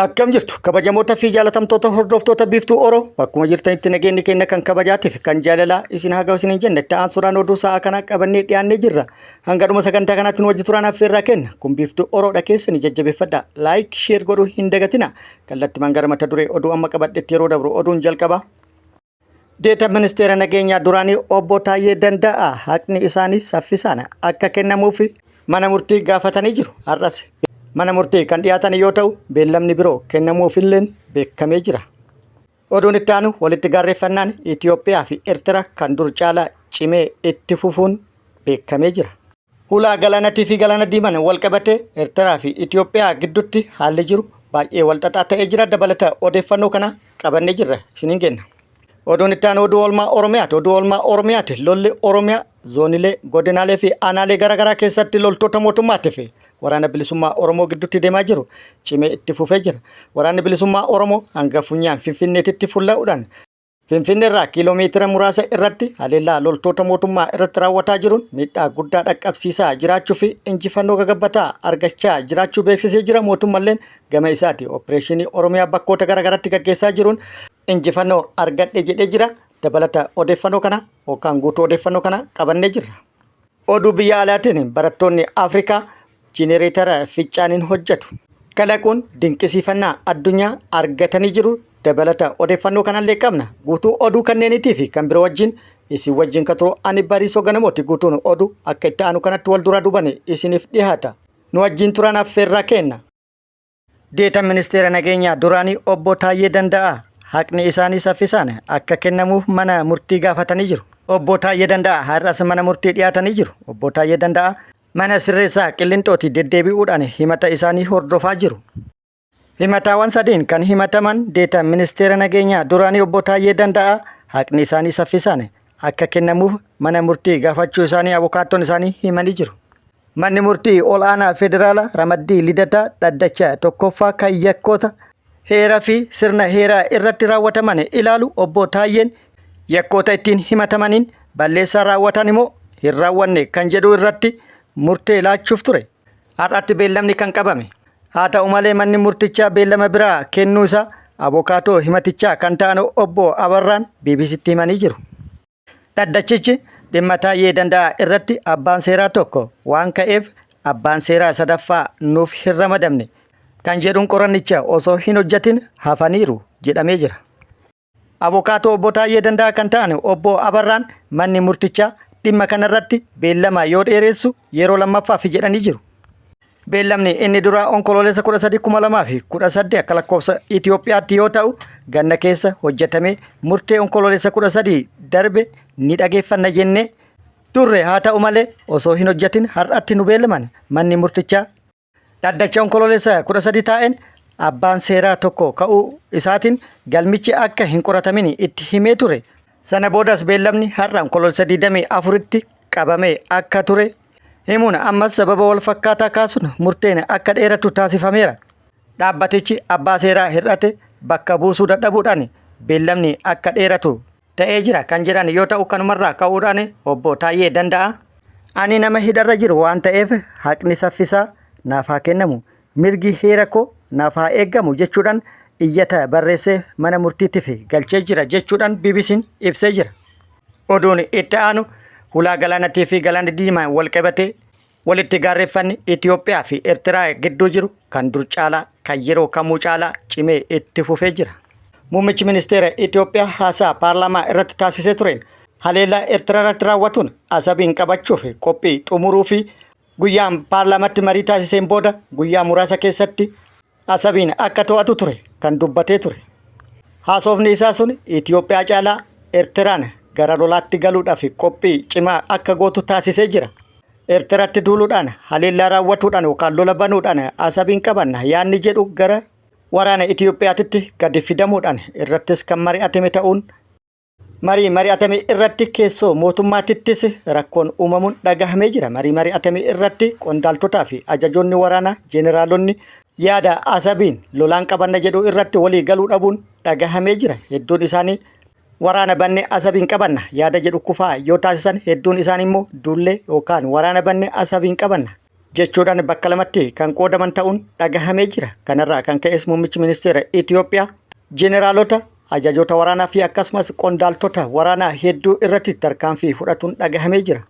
Akkam jirtu kabajamoota fi jaalatamtoota hordoftoota Biiftuu Oro, bakkuma jirtanitti nageenyi keenya kan kabajaatii fi kan jaalalaa isin haa ga'u isiniin jenna. Itti aansuudhaan oduu sa'a kanaa qabannee dhiyaannee jirra. Hanga dhuma sagantaa kanaatti nu wajji turaan affeerraa kenna. Kun Biiftuu Oroodha, keessanii jajjabeeffadha. Like, share godhuu hin dagatina. Kallattimaan gara mata duree oduu amma qabadhetti yeroo dabru, oduun jalqaba. Deeta ministeera nageenyaa duraanii Obbo Taayyee Danda'a haqni isaanii saffisaan akka kennamuuf mana murtii gaafatanii jiru. Har'as mana murtii kan dhiyaatan yoo ta'u, beellamni biroo kennamuufilleen beekamee jira. Oduun itti aanu, walitti gaarreeffannaan Itoophiyaa fi Eertiraa kan dur caalaa cimee itti fufuun beekamee jira. Hulaa galaanatii fi galaana diimaan wal qabatee Eertiraa fi Itoophiyaa gidduutti haalli jiru baay'ee wal xaxaa ta'ee jira. Dabalata odeeffannoo kana qabannee jirra, isiniin kenna. Oduun itti aanu oduu oolmaa Oromiyaati. Oduu oolmaa Oromiyaati. Lolli Oromiyaa zoonilee, godinaalee fi aanaalee garaagaraa keessatti loltoota mootummaatii fi waraana bilisummaa Oromoo gidduutti deemaa jiru cimee itti fufee jira. Waraanni bilisummaa Oromoo hanga funyaan Finfinneetitti fulla'uudhaan Finfinneerraa kiiloomeetira muraasa irratti haleellaa loltoota mootummaa irratti raawwataa jiruun miidhaa guddaa dhaqqabsiisaa jiraachuu fi injifannoo gagabbataa argachaa jiraachuu beeksisee jira. Mootummalleen gama isaati opereeshinii Oromiyaa bakkoota garaagaraatti gaggeessaa jiruun injifannoo argadhe jedhee jira. Dabalata odeeffannoo kana yookaan guutuu odeeffannoo kana qabannee jirra. Oduu biyya alaatiin, barattoonni Afrikaa jenereetara fincaaniin hojjetu kalaquun dinqisiifannaa addunyaa argatanii jiru. Dabalata odeeffannoo kanallee qabna. Guutuu oduu kanneeniitii fi kan biroo wajjin isin wajjin kan turu ani Bariisoo Ganamooti. Guutuun oduu akka itti aanu kanatti wal duraa duubaan isiniif dhiyaata. Nu wajjin turan affeerraa kenna. Deetan ministeera nageenyaa duraanii Obbo Taayyee Danda'aa haqni isaanii saffisaan akka kennamuuf mana murtii gaafatanii jiru. Obbo Taayyee Danda'aa har'as mana murtii dhiyaatanii jiru. Obbo Taayyee Danda'aa mana sirreessaa Qillinxooti deddeebi'uudhaan himata isaanii hordofaa jiru. Himataawwan sadiin kan himataman deetan ministeera nageenyaa duraanii Obbo Taayyee Danda'aa haqni isaanii saffisaan akka kennamuuf mana murtii gaafachuu isaanii abukaattoon isaanii himanii jiru. Manni murtii ol'aanaa federaalaa ramaddii Lidataa dhaddacha tokkoffaa kan yakkoota heeraa fi sirna heeraa irratti raawwataman ilaalu Obbo Taayyeen yakkoota ittiin himatamaniin balleessaa raawwatan immoo hin raawwanne kan jedhu irratti murtee laachuuf ture. Har'atti beellamni kan qabame. Haa ta'u malee, manni murtichaa beellama biraa kennuu isaa abokaatoo himatichaa kan ta'an Obbo Abarraan BBCtti himanii jiru. Dhaddachichi dhimma Taayyee Danda'aa irratti abbaan seeraa tokko waan ka'eef abbaan seeraa sadaffaa nuuf hin ramadamne kan jedhuun qorannicha osoo hin hojjetin hafaniiru jedhamee jira. Abokaatoo Obbo Taayyee Danda'aa kan ta'an Obbo Abarraan manni murtichaa dhimma kanarratti beellama yoo dheeressu yeroo lammaffaaf jedhanii jiru. Beellamni inni duraa Onkoloolessa 13 2018 akka lakkoofsa Itoophiyaatti yoo ta'u, ganna keessa hojjetamee murtee Onkoloolessa 13 darbe ni dhageeffanna jennee turre. Haa ta'u malee, osoo hin hojjetin har'atti nu beellaman. Manni murtichaa dhaddacha Onkoloolessa 13 taa'een abbaan seeraa tokko ka'uu isaatiin galmichi akka hin qoratamin itti himee ture. Sana boodas beellamni har'a Onkoloolessa 24tti qabamee akka ture himuun ammas sababa wal fakkaataa kaasuun murteen akka dheeratu taasifameera. Dhaabbatichi abbaa seeraa hir'ate bakka buusuu dadhabuudhaan beellamni akka dheeratu ta'ee jira kan jedhan yoo ta'u, kanumarraa ka'uudhaan Obbo Taayyee Danda'a ani nama hidharra jiru waan ta'eef haqni saffisaa naaf haa kennamu, mirgi heera koo naaf haa eeggamu jechuudhaan iyyata barreessee mana murtiitiif galchee jira jechuudhaan BBC'n ibsee jira. Oduun itti aanu, hulaa galaanatii fi galaana diimaan wal qabatee walitti gaarreeffanni Itoophiyaa fi Eertiraa gidduu jiru kan dur caalaa, kan yeroo kamuu caalaa cimee itti fufee jira. Muummichi ministeera Itoophiyaa haasaa paarlaamaa irratti taasisee tureen haleellaa Eertiraa irratti raawwatuun Asabiin qabachuuf qophii xumuruu fi guyyaan paarlaamaatti marii taasiseen booda guyyaa muraasa keessatti Asabiin akka to'atu ture kan dubbatee ture. Haasofni isaa sun Itoophiyaa caalaa Eertiraan gara lolaatti galuudhaaf qophii cimaa akka gootu taasisee jira. Eertiraatti duuluudhaan, haleellaa raawwatuudhaan yookaan lola banuudhaan Asabiin qabanna yaadni jedhu gara waraana Itoophiyaatitti gadi fidamuudhaan irrattis kan mari'atame ta'uun, marii mari'atame irratti keessoo mootummaatittis rakkoon uumamuun dhagahamee jira. Marii mari'atame irratti qondaaltotaa fi ajajoonni waraanaa jeeneraalonni yaada Asabiin lolaan qabanna jedhu irratti walii galuu dhabuun dhagahamee jira. Hedduun isaanii waraana banne Asabiin qabanna yaada jedhu kufaa yoo taasisan, hedduun isaanii immoo duullee yookaan waraana banne Asabiin qabanna Jechuudhaan bakka lamatti kan qoodaman ta'uun dhagahamee jira. Kanarraa kan ka'es muummichi ministeera Itoophiyaa jeneraalota, ajajoota waraanaa fi akkasumas qondaaltota waraanaa hedduu irratti tarkaanfii fudhatuun dhagahamee jira.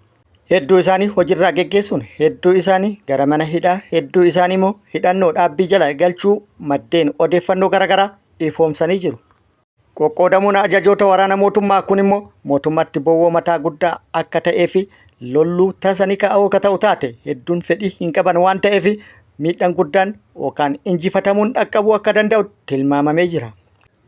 Hedduu isaanii hojiirraa geggeessuun, hedduu isaanii gara mana hidhaa, hedduu isaanii immoo hidhannoo dhaabbii jala galchuu maddeen odeeffannoo garaagaraa ifoomsanii jiru. Qoqqoodamuun ajajoota waraana mootummaa kun immoo mootummatti bowwoo mataa guddaa akka ta'ee fi lolluu tasa ni ka'oo akka ta'u taate hedduun fedhii hin qaban waan ta'eef miidhaan guddaan yookaan injifatamuun dhaqqabuu akka danda'u tilmaamamee jira.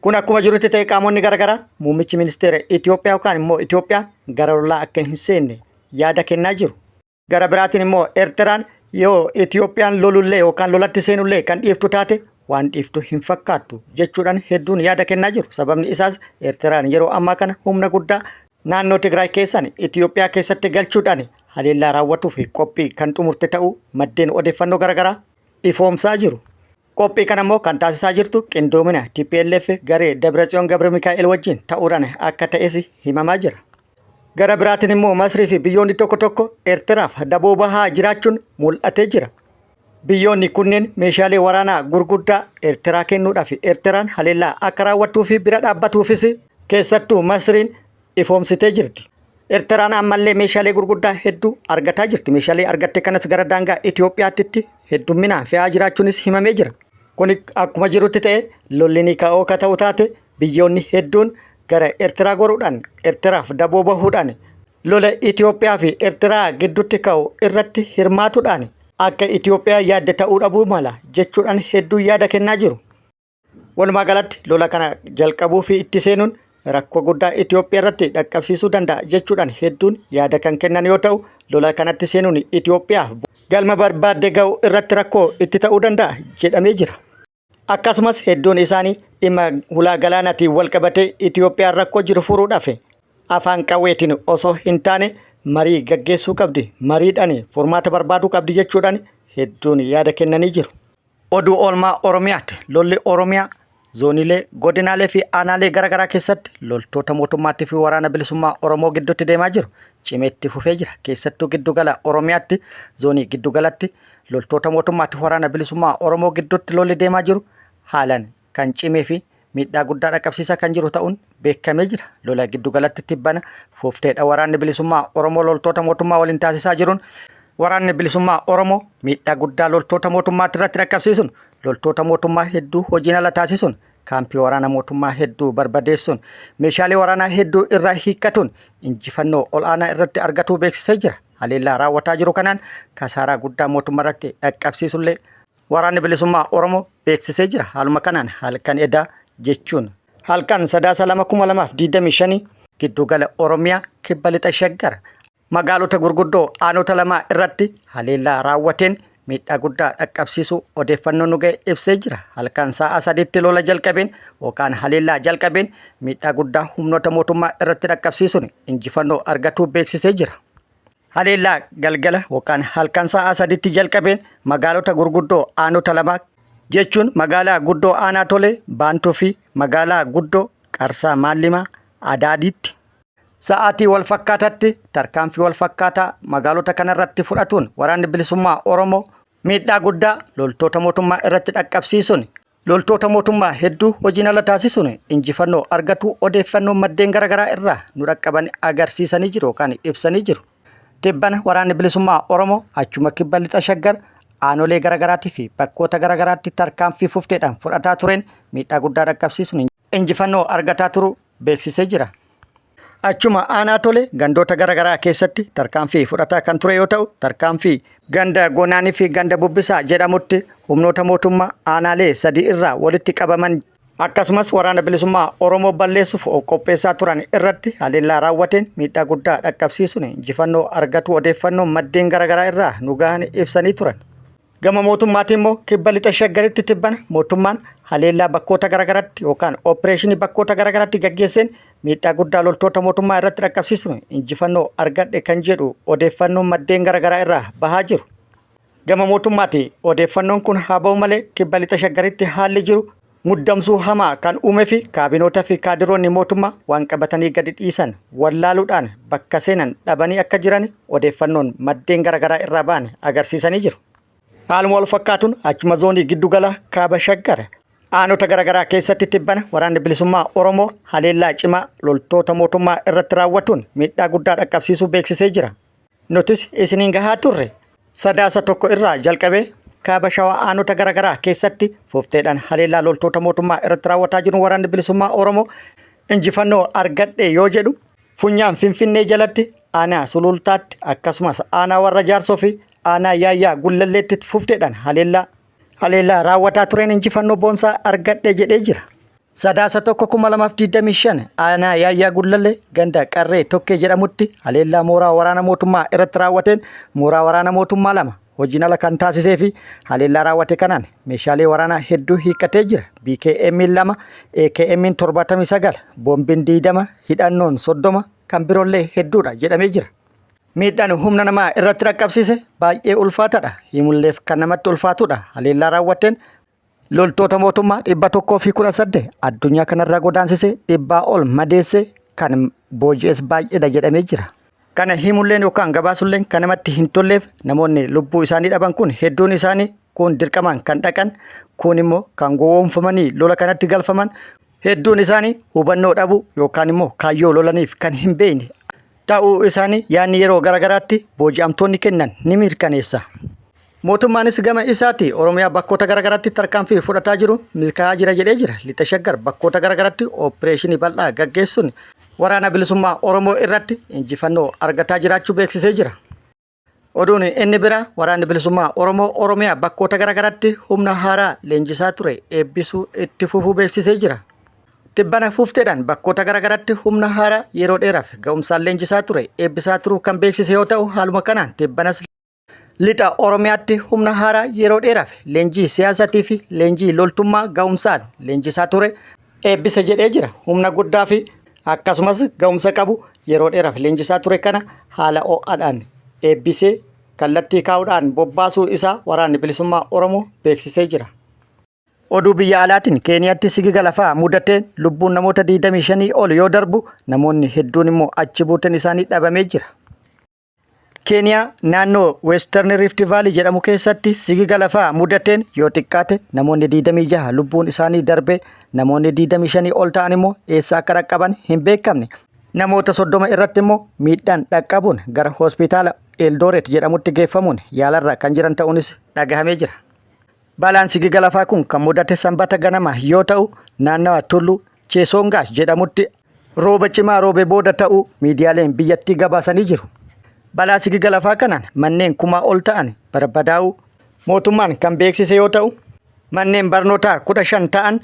Kun akkuma jirutti ta'e qaamonni garaagaraa muummichi ministeera Itoophiyaa yookaan immoo Itoophiyaan gara lolaa akka hin seenne yaada kennaa jiru. Gara biraatiin immoo Eertiraan yoo Itoophiyaan lolullee yookaan lolatti seenullee kan dhiiftu taate waan dhiiftu hin fakkaattu jechuudhaan hedduun yaada kennaa jiru. Sababni isaas Eertiraan yeroo ammaa kana humna guddaa naannoo Tigraay keessaan Itoophiyaa keessatti galchuudhaan haleellaa raawwatuu fi qophii kan xumurte ta'uu maddeen odeeffannoo garaagaraa ifoomsaa jiru. Qophii kana immoo kan taasisaa jirtu qindoomina TPLF garee Dabratsiyoon Gabra Mikaa'el wajjin ta'uudhaan akka ta'es himamaa jira. Gara biraatiin immoo Masrii fi biyyoonni tokko tokko Eertiraaf daboo bahaa jiraachuun mul'atee jira. Biyyoonni kunneen meeshaalee waraanaa gurguddaa Eertiraa kennuudhaaf Eertiraan haleellaa akka raawwattuu fi bira dhaabbatuufis keessattuu Masriin ifoomsitee jirti. Eertiraan ammallee meeshaalee gurguddaa hedduu argataa jirti. Meeshaalee argatte kanas gara daangaa Itoophiyaatti heddumminaan fe'aa jiraachuunis himamee jira. Kun akkuma jirutti ta'e lolli ni ka'oo ka ta'u taate biyyoonni hedduun gara Eertiraa goruudhaan Eertiraaf daboo bahuudhaan lola Itoophiyaa fi Eertiraa gidduutti ka'u irratti hirmaatuudhaan akka Itoophiyaa yaadde ta'uu dhabuu mala jechuudhaan hedduun yaada kennaa jiru. Walumaa galatti lola kana jalqabuu fi itti seenuun rakkoo guddaa Itoophiyaa irratti dhaqqabsiisuu danda'a jechuudhaan hedduun yaada kan kennan yoo ta'u lola kanatti seenuun Itoophiyaaf galma barbaadde ga'u irratti rakkoo itti ta'uu danda'a jedhamee jira. Akkasumas hedduun isaanii dhimma hulaa galaanaatiin wal qabatee Itoophiyaan rakkoo jiru furuudhaaf afaan qawweetiin osoo hin taane marii gaggeessuu qabdi, mariidhaan furmaata barbaaduu qabdi jechuudhaan hedduun yaada kennanii jiru. Oduu oolmaa Oromiyaatti lolli Oromiyaa zooniilee, godinaalee fi aanaalee garaagaraa keessatti loltoota mootummaatii fi waraana bilisummaa Oromoo gidduutti deemaa jiru cimee itti fufee jira. Keessattuu giddugala Oromiyaatti zoonii giddugalatti loltoota mootummaatti waraana bilisummaa Oromoo gidduutti lolli deemaa jiru haalaan kan cimee fi miidhaa guddaa dhaqqabsiisaa kan jiru ta'uun beekamee jira. Lola giddugalatti tibbana foofteedha waraanni bilisummaa Oromoo loltoota mootummaa waliin taasisaa jiruun waraanni bilisummaa Oromoo miidhaa guddaa loltoota mootummaatti irratti dhaqqabsiisuun loltoota mootummaa hedduu hojiin ala taasisuun kaampii waraana mootummaa hedduu barbadeessuun meeshaalee waraanaa hedduu irraa hiikkatuun injifannoo ol'aanaa irratti argatuu beeksisee jira. Haleellaa raawwataa jiru kanaan kasaaraa guddaa mootummaa irratti dhaqqabsiisullee waraanni bilisummaa Oromoo beeksisee jira. Haaluma kanaan halkan edaa jechuun halkan Sadaasa 2,2025 giddugala Oromiyaa kibba lixa Shaggar magaalota gurguddoo aanota lamaa irratti haleellaa raawwateen miidhaa guddaa dhaqqabsiisuu odeeffannoon nu ga'e ibsee jira. Halkan sa'a sadiitti lola jalqabeen yookaan haleellaa jalqabeen miidhaa guddaa humnoota mootummaa irratti dhaqqabsiisuun injifannoo argatuu beeksisee jira. Haleellaa galgala yookaan halkan sa'a sadiitti jalqabeen magaalota gurguddoo aanota lamaa jechuun magaalaa guddoo aanaa Tolee Baantuu fi magaalaa guddoo Qarsaa Maallimaa Adaadiitti sa'aatii wal fakkaataatti tarkaanfii wal fakkaataa magaalota kanarratti fudhatuun waraanni bilisummaa Oromoo miidhaa guddaa loltoota mootummaa irratti dhaqqabsiisuun loltoota mootummaa hedduu hojiin ala taasisuun injifannoo argatu odeeffannoo maddeen garaagaraa irraa nu dhaqqaban agarsiisanii jiru yookaan ibsanii jiru. Tibbana waraanni bilisummaa Oromoo achuma kibba lixa Shaggar aanolee garaagaraatii fi bakkoota garaagaraatti tarkaanfii fufteedhaan fudhataa tureen miidhaa guddaa dhaqqabsiisuun injifannoo argataa turu beeksisee jira. Achuma aanaa Tole gandoota garaagaraa keessatti tarkaanfii fudhataa kan ture yoo ta'u, tarkaanfii ganda Gonaanii fi ganda Bubbisaa jedhamutti humnoota mootummaa aanaalee sadii irraa walitti qabaman akkasumas waraana bilisummaa Oromoo balleessuuf of qopheessaa turan irratti haleellaa raawwateen miidhaa guddaa dhaqqabsiisuun injifannoo argatu odeeffannoo maddeen garaagaraa irraa nu gahan ibsanii turan. Gama mootummaatiin immoo kibba lixa Shaggaritti tibbana mootummaan haleellaa bakkoota garaagaraatti yookaan opereeshinii bakkoota garaagaraatti gaggeesseen miidhaa guddaa loltoota mootummaa irratti dhaqqabsiisuun injifannoo argadhe kan jedhu odeeffannoon maddeen garaagaraa irraa bahaa jiru. Gama mootummaati odeeffannoon kun haa ba'u malee kibba lixa Shaggaritti haalli jiru muddamsuu hamaa kan uume fi kaabinoota fi kaadiroonni mootummaa waan qabatanii gadi dhiisan wallaaluudhaan bakka seenan dhabanii akka jiran odeeffannoon maddeen garaagaraa irraa ba'an agarsiisanii jiru. Haaluma wal fakkaatuun achuma zoonii giddugala kaaba Shaggar aanota garaagaraa keessatti tibbana waraanni bilisummaa Oromoo haleellaa cimaa loltoota mootummaa irratti raawwatuun miidhaa guddaa dhaqqabsiisuu beeksisee jira. Nutis isiniin gahaa turre. Sadaasa 1 irraa jalqabee kaaba Shawaa aanota garaagaraa keessatti fufteedhaan haleellaa loltoota mootummaa irratti raawwataa jiru waraanni bilisummaa Oromoo injifannoo argadhe yoo jedhu funyaan Finfinnee jalatti aanaa Sulultaatti akkasumas aanaa Warra Jaarsoo fi aanaa Yaayyaa Gullalleetti fufteedhaan haleellaa raawwataa tureen injifannoo boonsaa argadhe jedhee jira. Sadaasa 1, 2025 aanaa Yaayyaa Gullallee ganda Qarree Tokkee jedhamutti haleellaa mooraa waraana mootummaa irratti raawwateen mooraa waraana mootummaa 2 hojiin ala kan taasisee fi haleellaa raawwate kanaan meeshaalee waraanaa hedduu hiikkatee jira. BKM 2, AKM 79, boombiin 20, hidhannoon 30 kan biroollee hedduudha jedhamee jira. Miidhaan humna namaa irratti dhaqqabsiise baay'ee ulfaataadha. Himulleef kan namatti ulfaatudha. Haleellaa raawwateen loltoota mootummaa 118 addunyaa kanarraa godaansise, dhibbaa ol madeesse, kan booji'es baay'eedha jedhamee jira. Kana himulleen yookaan gabaasulleen kan namatti hin tolleef namoonni lubbuu isaanii dhaban kun hedduun isaanii kun dirqamaan kan dhaqan, kun immoo kan gowwoomfamanii lola kanatti galfaman, hedduun isaanii hubannoo dhabuu yookaan immoo kaayyoo lolaniif kan hin beekne ta'uu isaanii yaadni yeroo garaagaraatti booji'amtoonni kennan ni mirkaneessa. Mootummaanis gama isaati Oromiyaa bakkoota garaagaraatti tarkaanfii fudhataa jiru milkaa'aa jira jedhee jira. Lixa Shaggar bakkoota garaagaraatti ooppireeshinii bal'aa gaggeessuun waraana bilisummaa Oromoo irratti injifannoo argataa jiraachuu beeksisee jira. Oduun inni biraa waraanni bilisummaa Oromoo Oromiyaa bakkoota garaagaraatti humna haaraa leenjisaa ture eebbisuu itti fufuu beeksisee jira. Tibbana fufteedhaan bakkoota garaagaraatti humna haaraa yeroo dheeraaf ga'umsaan leenjisaa ture eebbisaa turuu kan beeksise yoo ta'u, haaluma kanaan tibbanas Lixa Oromiyaatti humna haaraa yeroo dheeraaf leenjii siyaasatii fi leenjii loltummaa ga'umsaan leenjisaa ture eebbise jedhee jira. Humna guddaa fi akkasumas ga'umsa qabu yeroo dheeraaf leenjisaa ture kana haala ho'aadhaan eebbisee kallattii kaa'uudhaan bobbaasuu isaa waraanni bilisummaa Oromoo beeksisee jira. Oduu biyya alaatiin Keeniyaatti sigiga lafaa mudateen lubbuun namoota 25 ol yoo darbu, namoonni hedduun immoo achi buuteen isaanii dhabamee jira. Keeniyaa naannoo Western Rift Valley jedhamu keessatti sigiga lafaa mudateen yoo xiqqaate namoonni 26 lubbuun isaanii darbe, namoonni 25 ol ta'an immoo eessa akka dhaqqaban hin beekamne. Namoota 30 irratti immoo miidhaan dhaqqabuun gara hospitaala Eldoret jedhamutti geeffamuun yaalarra kan jiran ta'uunis dhagahamee jira. Balaan sigiga lafaa kun kan mudate Sanbata ganama yoo ta'u, naannawa Tulluu Cheesongaas jedhamutti rooba cimaa roobe booda ta'uu miidiyaaleen biyyattii gabaasanii jiru. Balaa sigiga lafaa kanaan manneen kumaa ol ta'an barbadaa'uu mootummaan kan beeksise yoo ta'u, manneen barnootaa 15 ta'an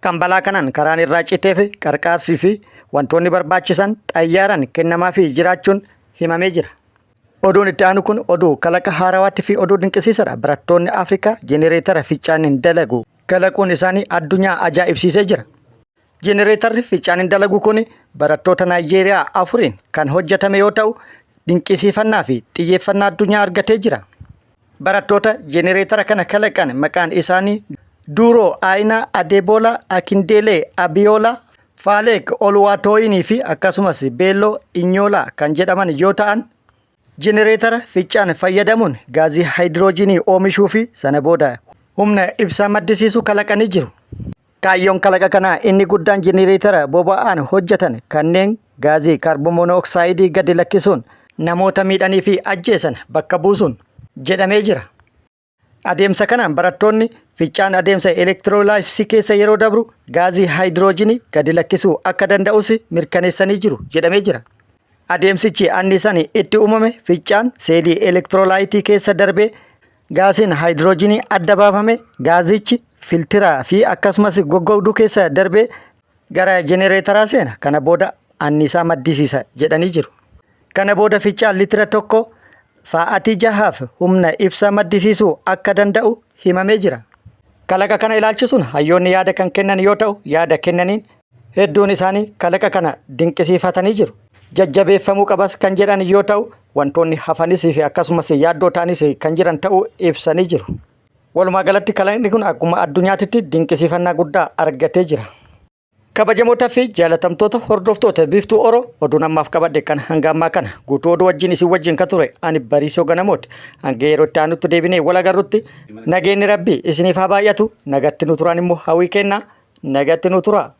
kan balaa kanaan karaan irraa citee fi qarqaarsii fi wantoonni barbaachisan xayyaaraan kennamaafii jiraachuun himamee jira. Oduun itti aanu kun oduu kalaqa haarawaatti fi oduu dinqisiisadha. Barattoonni Afrikaa jenereetara fincaaniin dalagu kalaquun isaanii addunyaa ajaa'ibsiisee jira. Jenereetarri fincaaniin dalagu kun barattoota Naayijeeriyaa afuriin kan hojjetame yoo ta'u, dinqisiifannaa fi xiyyeeffannaa addunyaa argatee jira. Barattoota jenereetara kana kalaqan maqaan isaanii Duuroo Aayinaa, Adeeboolaa, Akindeelee, Abiyoolaa, Faaleek Oluwaatooyinii fi akkasumas Beelloo Inyoolaa kan jedhaman yoo ta'an, jenereetara ficcaan fayyadamuun gaazii haayidiroojiinii oomishuu fi sana booda humna ibsaa maddisiisu kalaqanii jiru. Kaayyoon kalaqa kanaa inni guddaan jenereetara boba'aan hojjetan kanneen gaazii kaarbomonooksaayidii gadi lakkisuun namoota miidhanii fi ajjeesan bakka buusuun jedhamee jira. Adeemsa kanaan barattoonni ficcaan adeemsa elektiroolaayisii keessa yeroo dabru gaazii haayidiroojiinii gadi lakkisuu akka danda'us mirkaneessanii jiru jedhamee jira. Adeemsichi anniisaan itti uumame ficcaan seelii elektiroolaayitii keessa darbee gaasiin haayidiroojiinii adda baafame gaazichi filtiraa fi akkasumas goggogduu keessa darbee gara jenereetaraa seena. Kana booda anniisaa maddisiisa jedhanii jiru. Kana booda ficcaan liitira tokko sa'aatii jahaaf humna ibsaa maddisiisuu akka danda'u himamee jira. Kalaqa kana ilaalchisuun hayyoonni yaada kan kennan yoo ta'u, yaada kennaniin hedduun isaanii kalaqa kana dinqisiifatanii jiru. Jajjabeeffamuu qabas kan jedhan yoo ta'u, wantoonni hafanis fi akkasumas yaaddoo ta'anis kan jiran ta'uu ibsanii jiru. Walumaa galatti kalaqni kun akkuma addunyaatitti dinqisiifannaa guddaa argatee jira. Kabajamoota fi jaalatamtoota hordoftoota Biiftuu Oro, oduun ammaaf qabadhe kan hanga ammaa kana. Guutuu oduu wajjin isin wajjin ka ture ani Bariisoo Ganamooti. Hanga yeroo itti aanutti deebinee wal agarrutti nageenyi Rabbii isiniif haa baay'atu. Nagatti nu turaan immoo hawwii kenna. Nagatti nu tura.